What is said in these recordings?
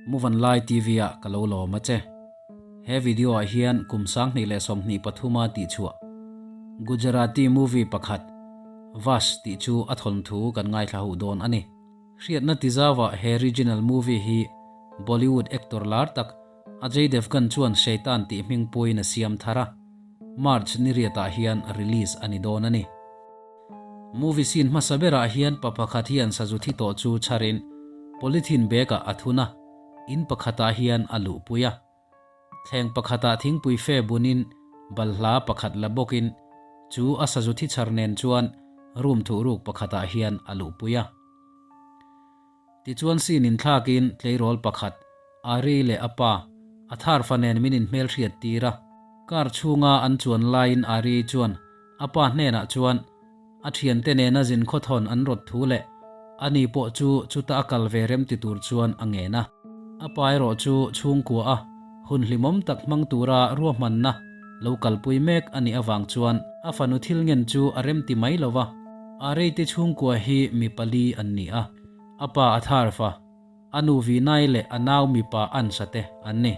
Muvanlai TV ah ka lo lawm a che. He video ah hian kum 2023 a tihchhuah Gujarati movie pakhat Vash tih chu a thawnthu kan ngaithla huh dawn a ni. Hriatna tizauah he regional movie hi Bollywood actor lar tak Ajay Devgan chuan Shaitan tih hming puiin a siam thar a, March ni riatah hian release a ni dawn a ni. Movie scene hmasa berah hian pa pakhat hian sazu thi tawh chu chharin polythene bag ah a thun a, in pakhatah hian a luhpui a. Thleng pakhatah thingpui fe bunin balhla pakhat la bawkin chu a sazu thi chhar nen chuan room thuhruk pakhatah hian a luhpui a. Tichuan scene inthlakin tleirawl pakhat, Ari leh a pa, a tharfa nen min inhmelhriat tir a. Car chhunga an chuan laiin Ari chuan a pa hnenah chuan a thiante nena zin khawthawn an rawt thu leh ani pawh chu chuta a kal ve rem ti tur chuan a ngen a. A pa erawh chu chhungkua a hun hlimawm tak hmang tura ruahmanna lo kalpui mek a nih avang chuan a fanu thil ngen chu a rem ti mai lo va. Arei te chhungkua hi mi pali an ni a, a pa a tharfa, a nu Vinai leh a nau mipa Ansa te an ni.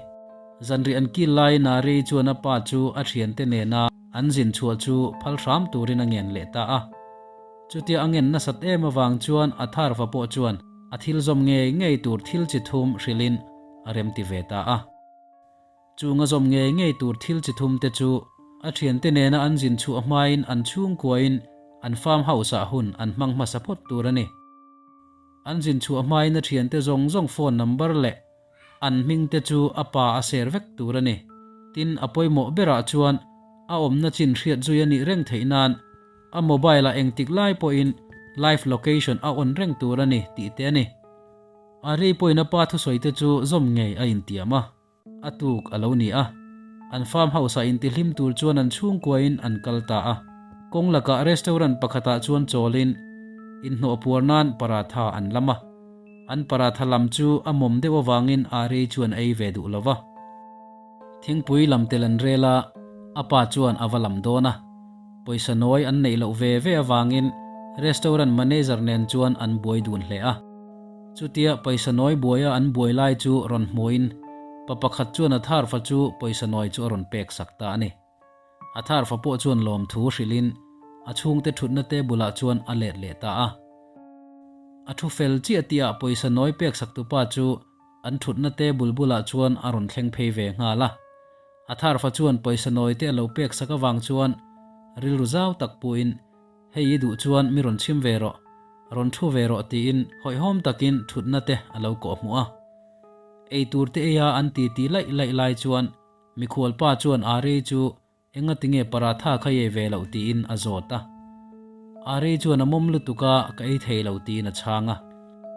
Zanriah an kil laiin Arei chuan a pa chu a thiante nena an zin chhuah chu phal hram turin a ngen leh ta a. Chutia a ngen nasat em avang chuan a tharfa pawh chuan a thil zawm ngei ngei tur thil chi thum hrilhin a remti ve ta a. Chung a zawm ngei ngei tur thil chi thum te chu a thiante nena an zin chhuah hmain an chhungkuain an farm house ah hun an hmang hmasa phawt tur a ni. An zin chhuah hmain a thiante zawng zawng phone number leh an hming te chu a pa a share vek tur a ni. Tin, a pawimawh berah chuan a awmna chin hriat zui a nih reng theih nan a mobile ah engtik lai pawhin live location a on reng tur a ni tih te a ni. A rei pawhin a pa thusawi te chu zawm ngei a intiam a. A tuk a lo ni a, an farm house ah intihlim tur chuan an chhungkuain an kal ta a. Kawng lakah restaurant pakhatah chuan chawlin inhnawh puar nan paratha an lam a. An paratha lam chu a mawm deuh avangin Ari chuan a ei ve duh lo va. Thingpui lam tel an rel a, a pa chuan a va lam dawn a. Pawisa nawi an neih loh ve ve avangin restaurant manager nen chuan an buai dun hle a. Chutia pawisa nawi buaia an buai lai chu rawn hmuin pa pakhat chuan a tharfa chu pawisa nawi chu a rawn pek sak ta a ni. A tharfa pawh chuan lawmthu hrilhin a chhungte thutna table ah chuan a let leh ta a. A thu fel chiah tihah pawisa nawi pek sak tupa chu an thutna table bulah chuan a rawn thleng phei ve nghal a. A tharfa chuan pawisa nawi te a lo pek sak avang chuan rilru zau tak puhin Hei i duh chuan mi rawn chhim ve rawh, rawn thu ve rawh tiin hawihhawm takin thutna te a lo kawh hmuh a. Ei tur te eia an ti ti laih laih lai chuan mikhual pa chuan Arei chu enga tinge paratha kha i ei ve loh tiin a zawt a. Arei chuan a mawm lutuk a ka ei thei lo tiin a chhang a.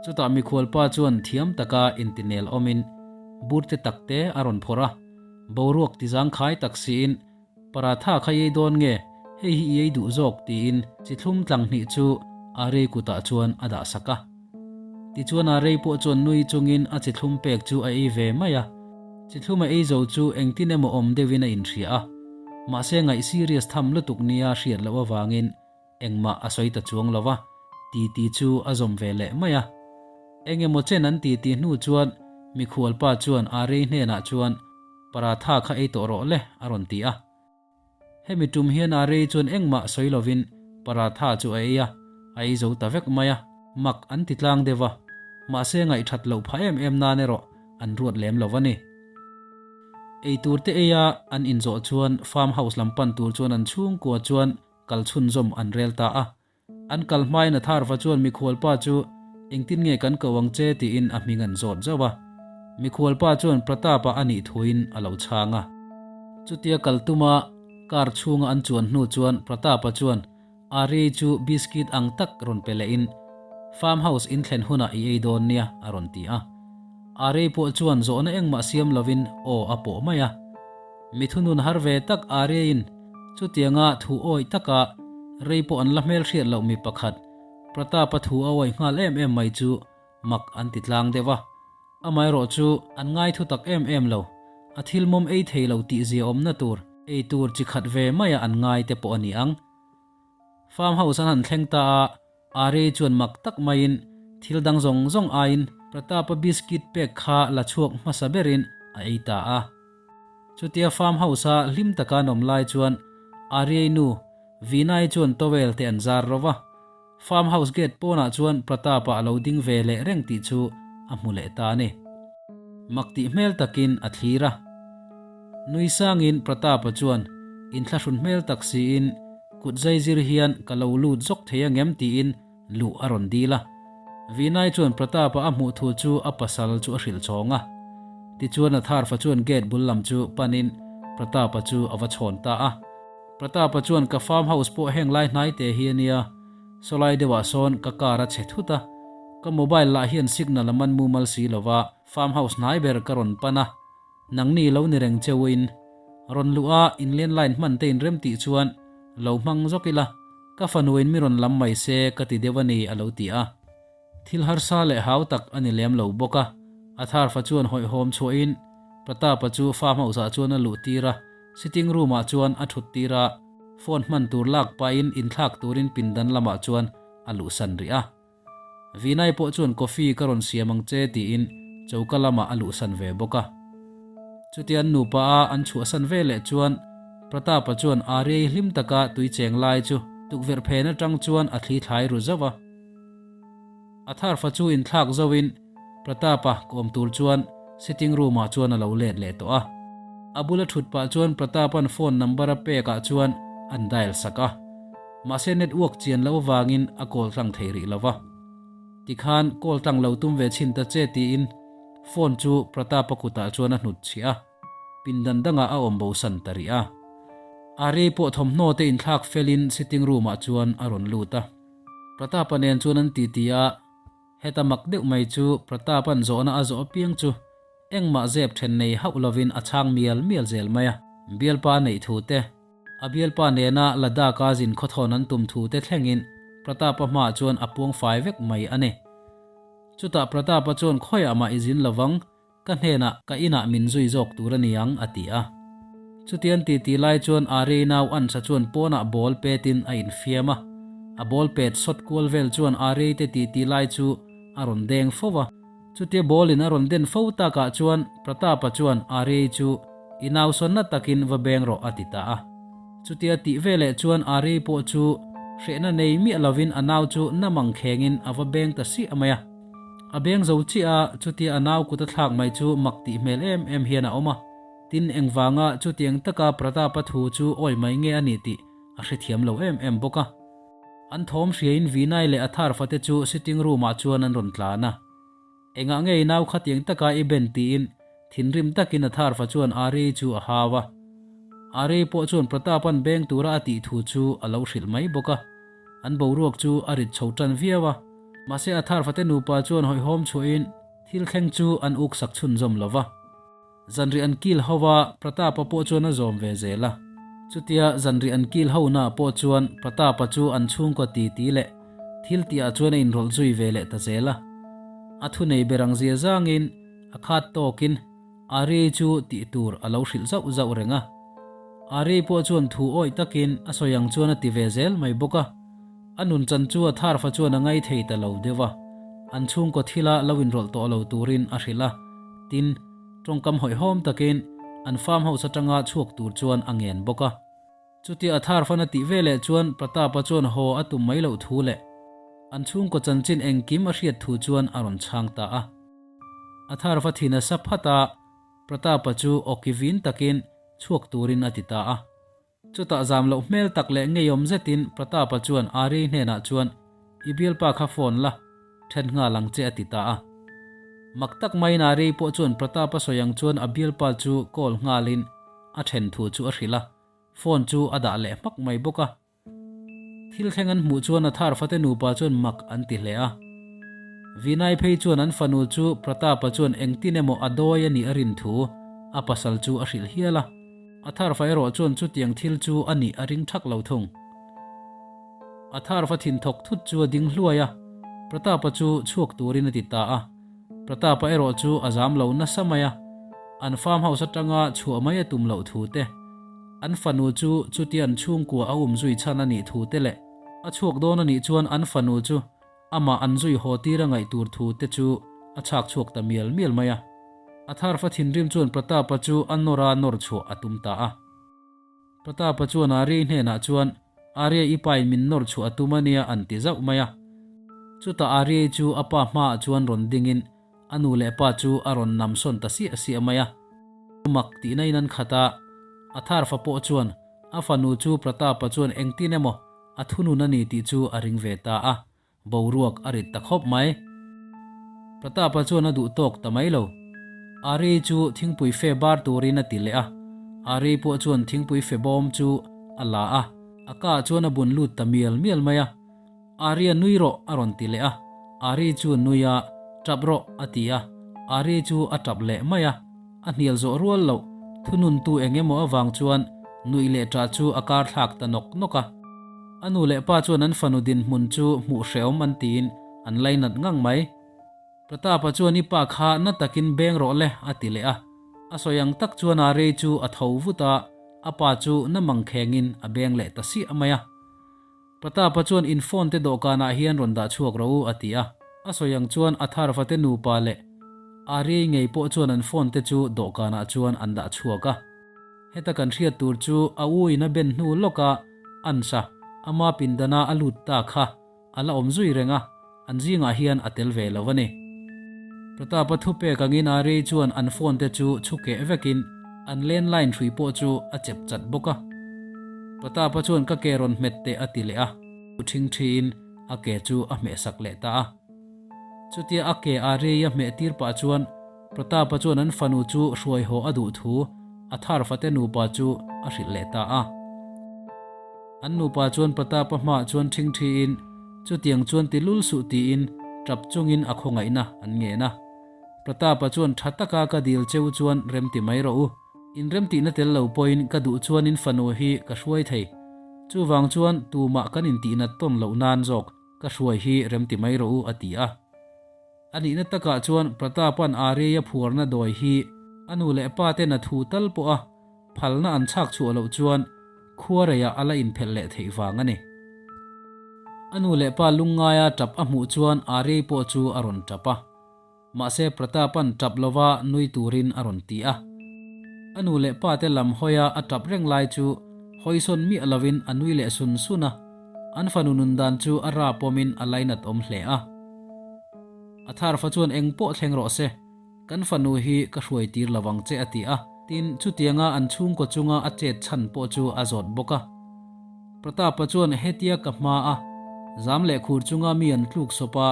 Chutah mikhual pa chuan thiam taka intinel awmin burte takte a rawn phawrh a, boruak tizangkhai tak siin Paratha kha i ei dawn nge? Hei hi i ei duh zawk tiin chithlum tlang hnih chu Arei kutah chuan a dah sak a. Tichuan Arei pawh chuan nui chungin a chithlum pek chu a ei ve mai a. Chithlum a ei zo chu engtin emaw awm deuhin a inhria a. Mahse ngaih serious tham lutuk nia hriat loh avangin Engmah a sawi ta chuang lo va, titi chu a zawm ve leh mai a. Eng emaw chen an titi hnu chuan mikhualpa chuan Arei hnenah chuan paratha kha ei tawh rawh le a rawn ti a. Hemi tum hian Arei chuan engmah sawi lovin paratha chu a ei a, a ei zo ta vek mai a. Mak an ti tlang deuh va, mahse ngaihthat loh phah em em nan erawh an ruat lem lo a ni. Ei tur te eia an inzawh chuan farm house lam pan tur chuan an chhungkua chuan Kal chhunzawm an rel ta a. An kal hmain a tharva chuan mikhualpa chu engtin nge kan ko ang che tiin a hming an zawt zauh a. Mikhualpa chuan Pratap-a a nih thuin a lo chhang a. Chutia kal tuma car chhunga an chuan hnu chuan Pratap-a chuan Ari chu biscuit ang tak rawn pe lehin Farm house in thlen hunah i ei dawn nia a rawn ti a. Ari pawh chuan zawhna engmah siam lovin aw a pawh mai a. Mi thunun har ve tak Ariain chutianga thu awih taka rei pawh an la hmelhriat loh mi pakhat Pratap-a thu a awih nghal em em mai chu mak an ti tlang deuh a. Amaherawh chu an ngai thu tak em em lo, a thil mawm ei thei lo tih zia awmna tur ei tur chi khat ve maia an ngai te pawh a ni ang. Farm house an han thleng ta a, Ari chuan mak tak maiin thil dang zawng zawng aiin Pratap-a biscuit pek kha la chhuak hmasa berin a ei ta a. Chutia farm house-a hlim taka an awm lai chuan Aryei nu Vinai chuan towel te an zar ro va. Farm house gate pawnah chuan Pratap-a a lo ding ve leh reng tih chu a hmu leh ta a ni. Mak tih hmel takin a thlir a. Nui sangin Pratap-a chuan inthlahrun hmel tak siin kut zai zir hian ka lo lut zawk thei angem tiin luh a rawn dil a. Vinay chuan Pratap-a a hmuh thu chu a pasal chu a hrilh chhawng a. Tichuan a tharfa chuan gate bul lam chu panin Pratap-a chu a va chhawn ta a. Pratap-a chuan ka farm house pawh heng lai hnai te hi a nia, sawlai deuhah sawn ka car a chhe thut a, ka mobile lah hian signal a man mumal si lo va, farm house hnai ber ka rawn pan a, nangni lo ni reng cheu in rawn luh a in landline hman te in rem tih chuan lo hmang zawk ila, ka fanu in mi rawn lam mai se ka ti deuh a ni a lo ti a. Thil harsa leh hau tak a ni lem lo bawk a, a tharfa chuan hawihhawm chhuahin Pratap-a chu farm house-ah chuan a luh tir a, sitting room-ah chuan a thut tir a, phone hman tur lak pahin inthlak turin pindan lamah chuan a luhsan rih a. Vinay pawh chuan coffee ka rawn siam ang che tiin choka lamah a luhsan ve bawk a. Chutia an nupa a an chhuahsan ve leh chuan Pratap-a chuan Aryei hlim taka tui cheng lai chu tukverh phen atang chuan a thli thlai ru zauh a. A tharfa chu inthlak zoin Pratap-a kawm tur chuan sitting room-ah chuan a lo let leh tawh a. A bula thut pah chuan Pratap-a'n phone number a pekah chuan an dial sak a. Mahse network chian loh avangin a call tlang thei rih lo va. Tikhan call tlang lo tum ve chhin ta che tiin phone chu Pratap-a kutah chuan a hnut chhiah a, pindan dangah a awm bosan ta rih a. Ari pawh thawmhnaw te inthlak felin sitting room-ah chuan a rawn lut a. Pratap-a nen chuan an titi a, heta mak deuh mai chu Pratap-a'n zawhna a zawh apiang chu engmah zep then nei hauh lovin a chhang mial mial zel mai a. Bialpa neih thu te, a bialpa nena Ladakh-a zin khawthawn an tum thu te thlengin Pratap-a hmaah chuan a puang fai vek mai a ni. Chutah Pratap-a chuan khawiah mah i zin lovang, Ka hnenah ka inah min zui zawk tur a ni ang, a ti a. Chutian titi lai chuan Ari nau Ansa chuan pawnah ball petin a infiam a. A ball pet sawt kual vel chuan Ari te titi lai chu a rawn deng fo va. Chutia ball in a rawn den fo takah chuan Pratapa chuan Ari chu i nau sawn na takin va beng rawh a ti ta a. Chutia tih veleh chuan Ari pawh chu hrehna nei miah lovin a nau chu na mangkhengin a va beng ta siah mai a. A beng zo chiah a, chutia a nau kut a thlak mai chu mak tih hmel em em hian a awm a. Tin, engvanga chutiang taka Pratap-a thu chu awi mai nge a nih tih a hrethiam lo em em bawk a. An thawm hriain Vinay leh a tharfa te chu sitting room-ah chuan an rawn tlan a. Engah nge i nau khatiang taka i ben tiin thinrim takin a tharfa chuan Ari chu a hau a. Ari pawh chuan Pratap-a'n beng tura a tih thu chu a lo hrilh mai bawk a. An boruak chu a rit chho tan viau a, mahse a tharfate nupa chuan hawihhawm chhuahin thil thleng chu an uk sak chhunzawm lo va. Zanriah an kil ho a, Pratapa pawh chuan a zawm ve zel a. Chutia zanriah an kil ho naah pawh chuan Pratapa chu an chhungkaw titi leh thil tihah chuan a inrawlh zui ve leh ta zel a. A thunei ber ang zia zangin a khat tawkin Ari chu tih tur a lo hrilh zauh zauh reng a. Ari pawh chuan thu awih takin a sawi ang chuan a ti ve zel mai bawk a. A nun chan chu a tharfa chuan a ngai thei ta lo deuh a. An chhungkaw thila lo inrawlh tawh lo turin a hrilh a. Tin, tawngkam hawihhawm takin an farm house atanga chhuak tur chuan a ngen bawk a. Chutia a tharfan a tih veleh chuan Pratap-a chuan haw a tum mai loh thu leh an chhungkaw chanchin engkim a hriat thu chuan a rawn chhang ta a. A tharfa thin a sa phat a, Pratap-a chu awki vin takin chhuak turin a ti ta a. Chutah zam loh hmel tak leh ngeiawm zetin Pratap-a chuan Ari hnenah chuan, I bialpa kha phone la, then nghal ang che a ti ta a. Mak tak maiin Ari pawh chuan Pratap-a sawi ang chuan a bialpa chu call nghalin a then thu chu a hrilh a. Phone chu a dah leh hmak mai bawk a. Thil thleng an hmuh chuan a thar fate nupa chuan mak an ti hle a. Vinay phei chuan an fanu chu Pratap-a chuan engtin emaw a dawi a nih a rin thu a pasal chu a hrilh hial a. A thar fa erawh chuan chutiang thil chu a nih a ring thak lo thung. A thar fa thin thawk thut chu a ding hluai a, Pratap-a chu chhuak turin a ti ta a. Pratap-a erawh chu a zam lo nasa mai a, an farm house atanga chhuah mai a tum loh thu te, an fanu chu chutia an chhungkua a um zui chhan a nih thu te leh a chhuak dawn a nih chuan an fanu chu amah an zui haw tir a ngaih tur thu te chu a chhak chhuak ta mial mial mai a. A tharfa thinrim chuan Pratapa chu a nawr a nawr chhuah a tum ta a. Pratapa chuan Arya-i hnenah chuan, Arya i pain min nawr chhuah a tum a nia an ti zauh mai a. Chutah Arya-i chu a pa hmaah chuan rawn dingin a nu leh pa chu a rawn nam sawn ta siah siah mai a. Mak tihna in an khat a, a tharfa pawh chuan a fanu chu Pratapa chuan engtin emaw a thunun a ni tih chu a ring ve ta a. Boruak a rit ta khawp mai. Pratapa chuan a duh tawk ta mai lo. Ari chu thingpui fe bar turin a ti leh a. Ari pawh chuan thingpui fe bawm chu a la a, a ka ah chuan a bun lut ta mial mial mai a. Ari a nui rawh a rawn ti leh a. Ari chu a nui a, tap rawh a ti a. Ari chu a tap leh mai a. A hnial zawh rual loh, thununtu eng emaw avang chuan nuih leh ṭah chu a kar thlak ta nawk nawk a. A nu leh pa chuan an fanu dinhmun chu hmuh hrehawm an tiin an lainat ngang mai. Pratapa chuan i pa kha na takin beng rawh le a ti leh a. A sawi ang tak chuan a rei chu a tho vut a, a pa chu na mangkhengin a beng leh ta siah mai a. Pratapa chuan in phone te dawhkanah hian rawn dah chhuak rawh u a ti a. A sawi ang chuan Atharva te nupa leh Aryei ngei pawh chuan an phone te chu dawhkanah chuan an dah chhuak a. Heta kan hriat tur chu a u in a ben hnu lawka Ansa ama pindana a lut ta kha a la awm zui reng a, an zingah hian a tel ve lo a ni. Pratapa thupek angin Aryei chuan an phone te chu chhu keh vekin an landline hrui pawh chu a chep chat bawk a. Pratapa chuan ka ke rawn hmet teh a ti leh a, ṭhing ṭhiin a ke chu a hmehsak leh ta a. Chutia a ke Aryei a hmeh tir pah chuan Pratapa chuan an fanu chu hruai haw a duh thu a thar fate nupa chu a hrilh leh ta a. An nupa chuan Pratapa hmaah chuan ṭhingṭhiin, Chutiang chuan ti lul suh tiin ṭap chungin a khawngaihna an ngen a. Pratapa chuan ṭha taka ka dil cheu chuan remti mai rawh u. In remtihna tel lo pawhin ka duh chuan in fanu hi ka hruai thei. Chuvang chuan tumah kan intihnat tawn loh nan zawk ka hruai hi remti mai rawh u a ti a. A nihna takah chuan Pratapan Arya phuarna dawi hi a nu leh pa ten a thu tal pawh a phalna an chhak chhuah loh chuan khuareiah a la inphelh leh theih vang a ni. A nu leh pa lungngaia tap a hmuh chuan Arya pawh chu a rawn tap a. Mahse Pratapan tap lova nui turin a rawn ti a. A nu leh pa te lam hawia a tap reng lai chu hawisawn miah lovin a nui leh sun sun a. An fanu nun dan chu a ra pawmin a lainat awm hle a. A tharfa chuan eng pawh thleng rawh se, kan fanu hi ka hruai tir lo ang che a ti a. Tin, chutianga an chhungkaw chunga a chet chhan pawh chu a zawt bawk a. Pratapa chuan hetia ka hma a, zam leh khur chunga mi an tluk sawp a,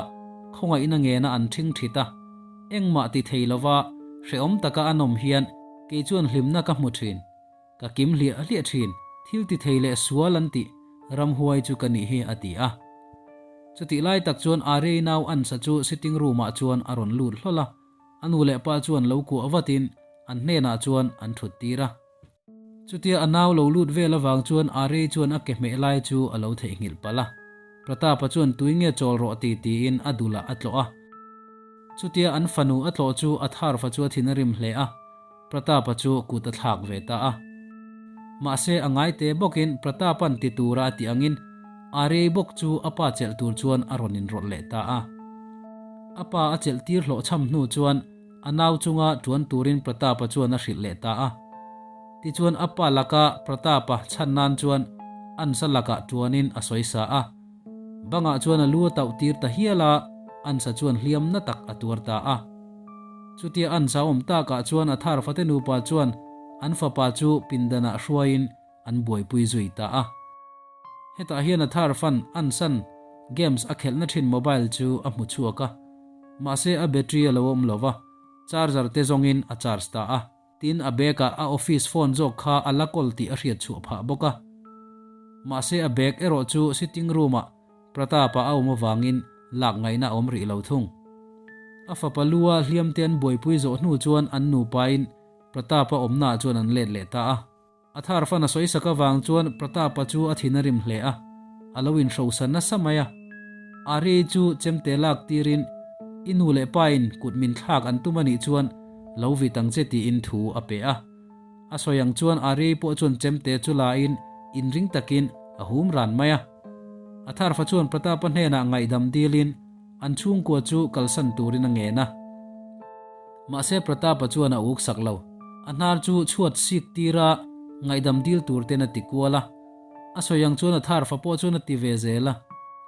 khawngaihna ngena an ṭhing ṭhit a, engmah ti thei lova hrehawm taka a nawm hian kei chuan hlimna ka hmu ṭhin. Ka kim hliah hliah thin, thil ti thei leh sual an tih ramhuai chu ka nih hi a ti a. Chutih lai tak chuan Arei nau Ansa chu sitting room ah chuan a rawn lut hlawl a, a nu leh pa chuan lo kuah vatin an hnenah chuan an thut tir a. Chutia a nau lo lut vel avang chuan Arei chuan a ke hmeh lai chu a lo theihnghilh palh a. Pratapa chuan tui nge chawl rawh ti tiin a dulah a tlawh a. Chutia an fanu a tlawh chu a tharfa chu a thin a rim hle a. Pratapa chu kut a thlak ve ta a. Mahse a ngai te bawkin Pratapan ti tura a tih angin Arei bawk chu a pa chelh tur chuan a rawn inrawlh leh ta a. A pa a chelh tir hlawhchham hnu chuan a nau chunga tuan turin Pratapa chuan a hrilh leh ta a. Tichuan a pa laka Pratapa chhan nan chuan Ansa lakah tuanin a sawi sa a. Bangah chuan a lu a tauh tir ta hial a, Ansa chuan hliam na tak a tuar ta a. Chutia an zauawm takah chuan a thar fate nupa chuan an fapa chu pindanah hruaiin an buaipui zui ta a. Hetah hian a thar fan Ansan games a khelhna thin mobile chu a hmu chhuak a. Mahse a battery a lo awm lo va, charger te zawngin a charge ta a. Tin a bag ah a office phone zawk kha a la kawl tih a hriat chhuah phah bawk a. Mahse a bag erawh chu sitting room ah Pratap-a a awm avangin lak ngaihna a awm rih lo thung. A fapa lu-a hliam te an buaipui zawh hnu chuan an nupain Pratap-a awmnaah chuan an let leh ta a. A thar fan a sawi sak avang chuan Pratap-a chu a thin a rim hle a, a lo inhrosa nasa mai a. Ari chu chemte lak tirin, I nu leh pain kut min thlak an tum a nih chuan lo vit ang che tiin thu a pe a. A sawi ang chuan Ari pawh chuan chemte chu lain inring takin a hum ran mai a. A tharfa chuan Pratapa hnenah ngaihdam dilin an chhungkua chu kalsan turin a ngen a. Mahse Pratap-a chuan a uk sak lo. A hnar chu chhuat sik tira ngaihdam dil tur ten a ti kual a. A sawi ang chuan a tharfa pawh chuan a ti ve zel a.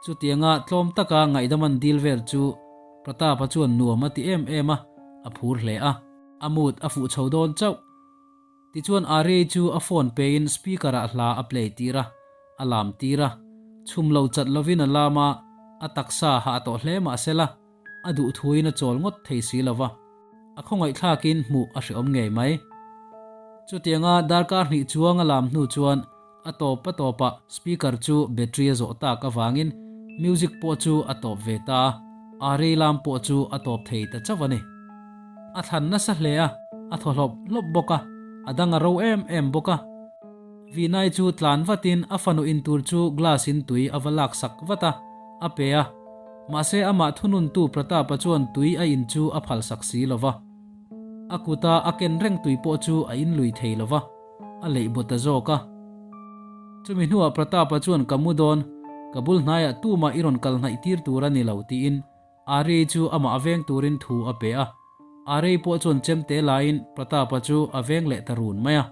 Chutianga tlawm taka ngaihdam an dil vel chu Pratap-a chuan nuam a ti em em a, a phur hle a. A mood a fuh chho dawn chauh. Tichuan Arey chu a phone pein speaker ah hla a play tir a, a lam tir a. Chhum lo chat lovin a lam a, a taksa hah tawh hle mah sela, a duh thuin a chawl ngawt thei si lo va. A khawngaihthlakin hmuh a hreawm ngei mai. Chutianga darkar hnih chuang a lam hnu chuan a tawp a tawpah speaker chu battery a zawh tak avangin music pawh chu a tawp ve ta a, Arey lam pawh chu a tawp thei ta chauh a ni. A thlan nasa hle a, a thaw hlawp hlawp bawk a, a dang a ro em em bawk a. Vinay chu tlan vatin a fanu in tur chu glass in tui a va lak sak vat a, a pe a. Mahse amah thununtu Pratap-a chuan tui a in chu a phalsak si lo va. A kuta a ken reng tui pawh chu a in lui thei lo va, a leih baw ta zawk a. Chumi hnuah Pratap-a chuan ka mu dawn, ka bul hnaiah tumah i rawn kal hnaih tir tur a ni lo tiin Arey chu amah a veng turin thu a pe a. Arey pawh chuan chemte laiin Pratap-a chu a veng leh ta run mai a.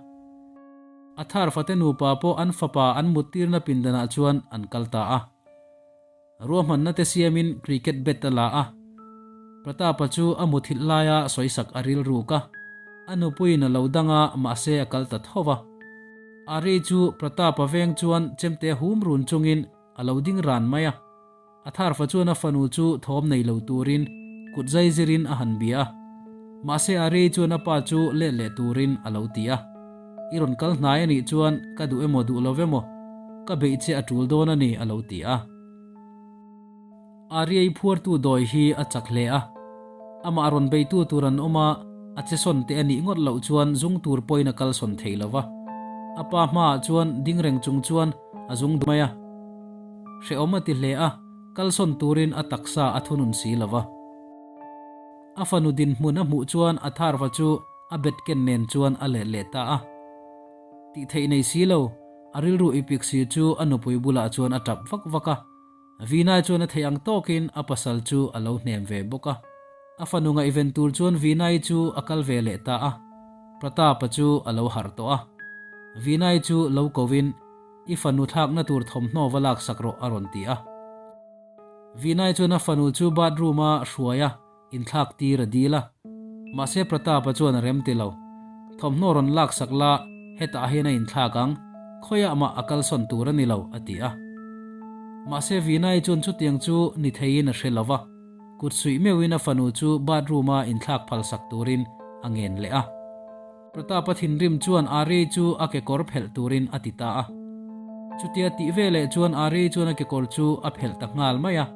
A thar fate nupa pawh an fapa an muttirna pindanah chuan an kal ta a. Ruahmanna te siamin cricket bat a la a, Pratap-a chu a muthilh laia sawisak a rilruk a, a nupuiin a lo dang a, mahse a kal ta tho va. Ari chu Pratap-a veng chuan chemte hum run chungin a lo ding ran mai a, a tharfa chuan a fanu chu thawm nei lo turin kut zai zirin a han bia a, mahse Ari chuan a pa chu let leh turin a lo ti a. I rawn kal hnai a nih chuan ka duh emaw duh lo emaw ka beih che a tul dawn a ni a lo ti a. Ariei phuartu dawi hi a chak hle a, amah rawn beitu tur an awm a, a che sawn te a nih ngawt loh chuan zung tur pawhin a kal sawn thei lo va. A pa hmaah chuan ding reng chung chuan a zung mai a. Hrehawm a ti hle a, kal sawn turin a taksa a thunun si lo va. A fanu dinhmun a hmuh chuan a tharva chu A bet ken nen chuan a let leh ta a. Tih theih nei si lo, a rilru ipik si chu a nupui bulah chuan a tap vak vak a. Vinai chuan a theih ang tawkin a pasal chu a lo hnem ve bawk a. A fanu ngaihven tur chuan Vinai chu a kal ve leh ta a. Pratap-a chu a lo harh tawh a. Vinai chu lo kovin, I fanu thlakna tur thawmhnaw va laksak rawh a rawn ti a. Vinai chuan a fanu chu bathroom-a hruai a. Inthlak tir a dil a, mahse Pratap-a chuan a rem ti lo. Thawmhnaw rawn laksak la, hetah hian a inthlak ang, khawiah mah a kalsawn tur a ni lo, a ti a. Mahse Vinay chuan chutiang chu ni theiin a hre lo va, kut suih meuhin a fanu chu bathroom-a inthlak phalsak turin a ngen leh a. Pratap-a thinrim chuan Ari chu a kekawr phelh turin a ti ta a. Chutia tih veleh chuan Ari chuan a kekawr chu a phelh ta nghal mai a.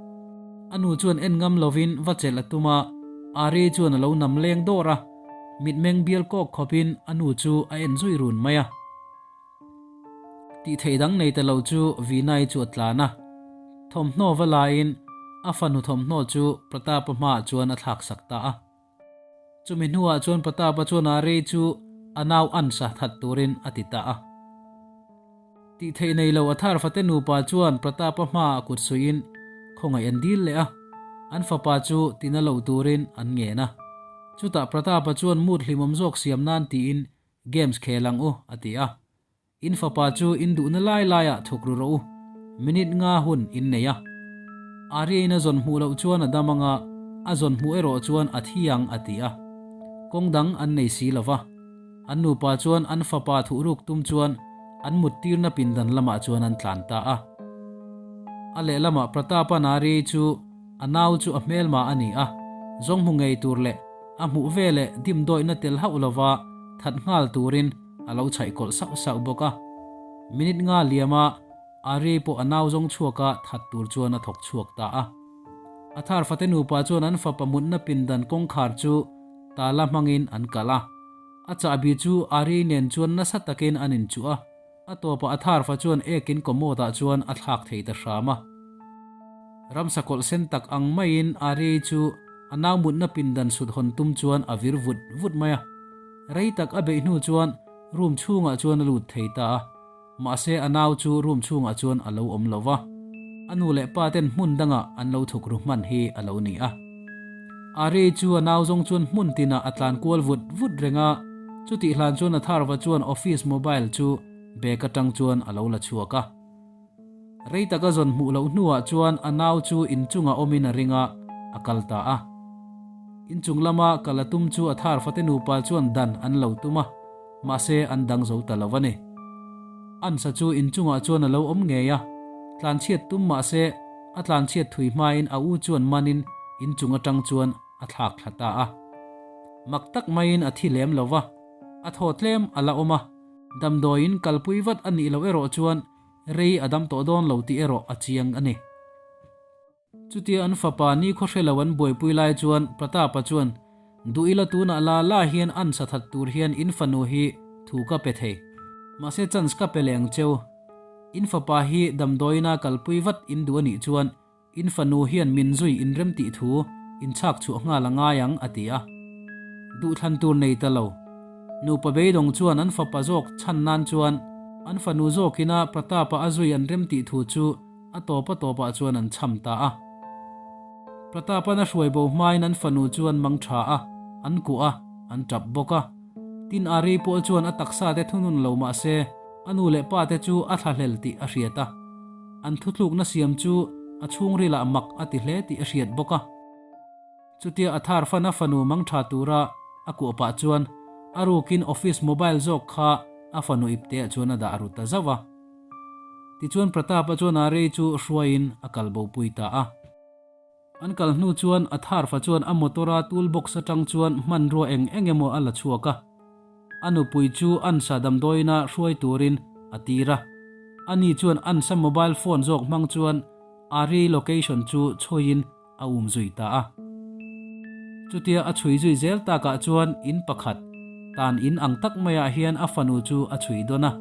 A nu chuan en ngam lovin va chelh a tum a, Ari chuan a lo nam leng dawr a, mitmeng bial kawk khawpin a nu chu a en zui run mai a. Tih theih dang nei ta lo chu Vinay chu a tlan a, thawmhnaw va laiin a fanu thawmhnaw chu Pratap-a hmaah chuan a thlaksak ta a. Chumi hnuah chuan Pratap-a chuan Ari chu a nau Ansa that turin a ti ta a. Tih theih nei lo Athar fate nupa chuan Pratap-a hmaah kut suihin khawngaih an dil leh a, an fapa chu tina lo turin an ngen a. Chutah Pratap-a chuan mood hlimawm zawk siam nan tiin games khel ang u a ti a. In fapa chu in duhna lai laiah thuk ru rawh u, minute nga hun in nei a. Aria-in a zawn hmuh loh chuan a dam anga a zawn hmuh erawh chuan a thi ang a ti a. Kawng dang an nei si lo va. An nupa chuan an fapa thuhruk tum chuan an muttirna pindan lamah chuan an tlan ta a. A lehlamah Pratap-a'n Aria-i chu a nau chu a hmelma a ni a, zawng hmu ngei tur leh a hmuh veleh dimdawihna tel hauh lova that nghal turin a lo chhaih kawlh sauh sauh bawk a. Minute nga liama Ari pawh a nau zawng chhuaka that tur chuan a thawk chhuak ta a. A thar fate nupa chuan an fapa mutna pindan kawngkhar chu tala hmangin an kalh a. A chahbi chu Ari nen chuan nasa takin an inchuh a. A tawpah a thar fa chuan ekin commode ah chuan a thlak thei ta hram a. Ramsa kawlh sen tak ang maiin Ari chu a nau mutna pindan sut hawn tum chuan a vir vut vut mai a. Rei tak a beih hnu chuan room chhungah chuan a lut thei ta a, mahse a nau chu room chhungah chuan a lo awm lo va, a nu leh pa ten hmun dangah an lo thuk ru hman hi a lo ni a. Ari chu a nau zawng chuan hmun tinah a tlan kual vut vut reng a, chutih hlan chuan Atharva chuan office mobile chu bag atang chuan a lo la chhuak a. Rei taka zawn hmuh loh hnuah chuan a nau chu inchungah awmin a ring a, a kal ta a. Inchung lama kal a tum chu Atharva te nupa chuan dan an lo tum a, mahse an dang zo ta lo a ni. Ansa chu inchungah chuan a lo awm ngei a, tlanchhiat tum mahse a tlanchhiat thui hmain a u chuan manin inchung atang chuan a thlak thla ta a. Mak tak maiin a thi lem lo va, a thaw tlem a la awm a, damdawiin kalpui vat a nih loh erawh chuan rei a dam tawh dawn lo tih erawh a chiang a ni. Chutia an fapa nikhaw hre lo an buaipui lai chuan Pratapa chuan, Duh ila tunah la la hian an sa that tur hian in fanu hi thu ka pe thei. Mahse chance ka pe leh ang cheu. In fapa hi damdawiina kalpui vat in duh a nih chuan in fanu hian min zui inrem tih thu in chhak chhuah nghal a ngai ang a ti a. Duhthlan tur nei ta lo. Nupa beidawng chuan an fapa zawk chhan nan chuan an fanu zawkina Pratapa a zui an rem tih thu chu A tawp a tawpah chuan an cham ta a. Pratapan a hruai bo hmain an fanu chu an mang tha a, an kuah a, an tap bawk a. Tin Ari pawh chuan a taksa te thunun lo mah se, a nu leh pa te chu a thlahlel tih a hriat a. An thutlukna siam chu a chhungrilah mak a ti hle tih a hriat bawk a. Chutia a thar fan a fanu mang tha tura a kuah pah chuan a rukin office mobile zawk kha a fanu ipteah chuan a dah ru ta zauh a. Tichuan Pratap-a chuan a rei chu hruaiin a kal bo pui ta a. An kal hnu chuan a thar fa chuan a motor-a tool box atang chuan hmanrua eng eng emaw a la chhuak a. A nupui chu Ansa damdawiina hruai turin a tir a. Ani chuan Ansa mobile phone zawk hmang chuan Ari location chu chhuiin a um zui ta a. Chutia a chhui zui zel takah chuan in pakhat, tan in ang tak maiah hian a fanu chu a chhui dawn a.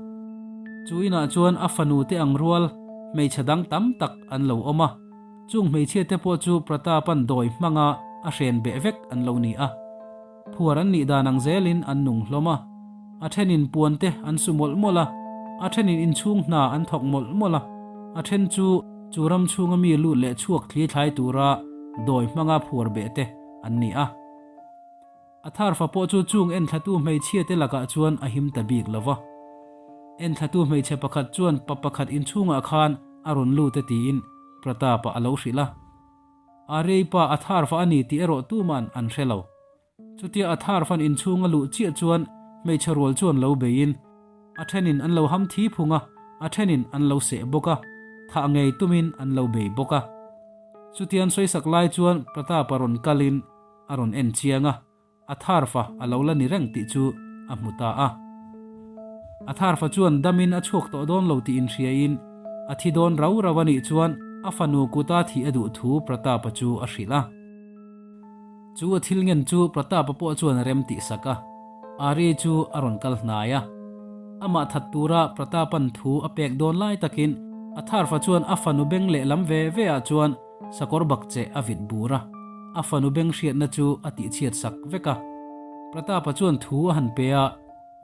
Chu inah chuan a fanu te ang rual hmeichhe dang tam tak an lo awm a, chung hmeichhia te pawh chu Pratapan dawi hmanga a hren beh vek an lo ni a. Phuar an nih dan ang zelin an nung hlawm a, a thenin puan te an su mawlh mawlh a, a thenin inchhung hna an thawk mawlh mawlh a, a then chu chu ram chhunga mi lut leh chhuak thli thlai tura dawi hmanga phuar beh te an ni a. A tharfa pawh chu chung enthlatu hmeichhia te lakah chuan a him ta bik lo va. Enthlatu hmeichhe pakhat chuan pa pakhat inchhungah khan a rawn lut e tiin Pratap-a a lo hrilh a. A rei pa a tharfa a ni tih erawh tuman an hre lo. Chutia a tharfan inchhung a luh chiah chuan hmeichhe rual chuan lo beiin a thenin an lo ham thi phung a, a thenin an lo seh bawk a, thah ngei tumin an lo bei bawk a. Chutia an sawisak lai chuan Pratapa rawn kalin a rawn en chiang a. A tharfa a lo la ni reng tih chu a hmu ta a. A tharfa chuan damin a chhuak tawh dawn lo tih inhriain a thi dawn rau rau a nih chuan a fanu kuta thih a duh thu Pratapa chu a hrilh a. Chu a thil ngen chu Pratapa pawh chuan a rem tih sak a. Ari chu a rawn kal hnai a. Amah that tura Pratapan thu a pek dawn lai takin a tharfa chuan a fanu beng lehlam ve ve ah chuan Sakawr bak che a vit bur a, a fanu beng hriatna chu a tihchhiat sak vek a. Pratapa chuan thu a han pe a,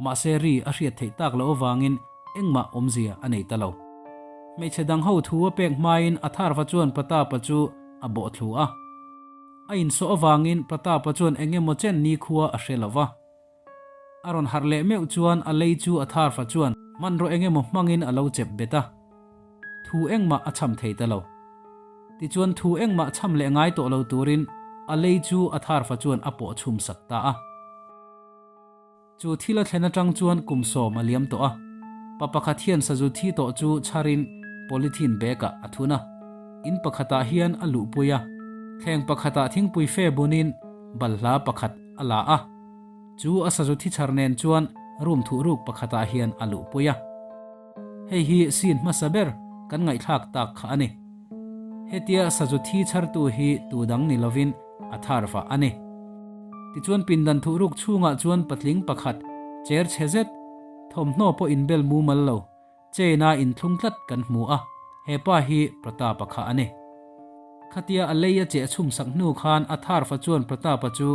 mahse ri a hriat theih tak loh avangin engmah awmzia a nei ta lo. Hmeichhe dang ho thu a pek hmain Atharva chuan Pratapa chu a bawh thlu a. A insawh avangin Pratapa chuan eng emaw chen nikhua a hre lo va. A rawn harh leh meuh chuan a lei chu a tharfa chuan hmanraw eng emaw hmangin a lo chep bet a, thu engmah a cham thei ta lo. Tichuan thu engmah cham leh ngai tawh lo turin a lei chu a tharfa chuan a pawh chhum sak ta a. Chu thil a thlen atang chuan kum sawm a liam tawh a, pa pakhat hian sazu thi tawh chu chharin polythene bag-ah a thun a, in pakhatah hian a luhpui a, thleng pakhatah thingpui fe bunin balhla pakhat a la a. Chu a sazu thi chhar nen chuan room thuh ruk pakhatah hian a luhpui a. Hei hi scene hmasa ber kan ngaihthlak tak kha a ni. Hetia sazu thi chhartu hi tu dang ni lovin a tharva a ni. Tichuan pindan thuh ruk chhungah chuan patling pakhat cher chhe zet, thawmhnaw pawh inbel mumal lo, Chain-a inthlung tlat kan hmu a, he pa hi Pratapa kha a ni. Khatia a lei a cheh chhum sak hnu khan a tharfa chuan Pratapa chu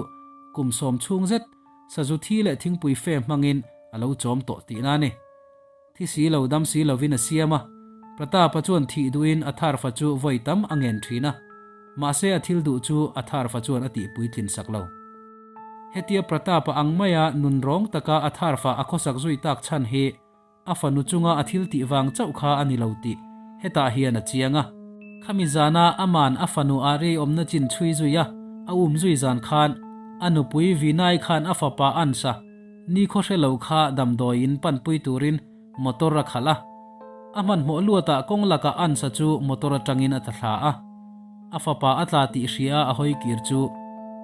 kum sawm chhung zet sazu thi leh thingpui fe hmangin a lo chawm tawh tihna a ni. Thi si lo dam si lovin a siam a, Pratapa chuan thih duhin a tharfa chu vawi tam a ngen thin a. Mahse a thil duh chu Athar fa chuan a tih puitlin sak lo. Hetia Pratap-a ang maia nunrawng taka Athar fa a khawsak zui tak chhan hi A fanu chunga a thil tih vang chauh kha a ni lo tih hetah hian a chiang a. Khami zana aman a fanu a rei awmna chin chhui zui a, a um zui zan khan a nupui Vinay khan a fapa Ansha nikhaw hre lo kha damdawiin panpui turin motor a khalh a. A hmanhmawh luatah kawng lakah Ansha chu motor atangin a tla thla a. A fapa a tla tih hria a hawi kir chu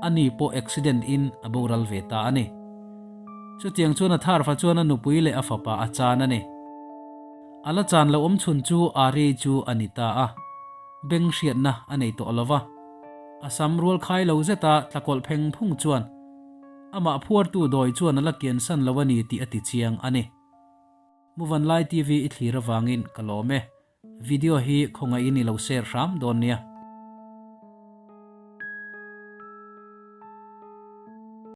ani pawh accident in a boral ve ta a ni. Chutiang chuan a tharfa chuan a nupui leh a fapa a chan a ni. A la chan lo awm chhun chu Ari chu a ni ta a, beng hriatna a nei tawh lo va. A sam rual khai lo zeta tlakawlh pheng phung chuan amah phuartu dawi chuan a la kiansan lo a ni tih a ti chiang a ni. Muvanlai TV i thlir avangin ka lawm e. Video hi khawngaihin i lo share hram dawn nia.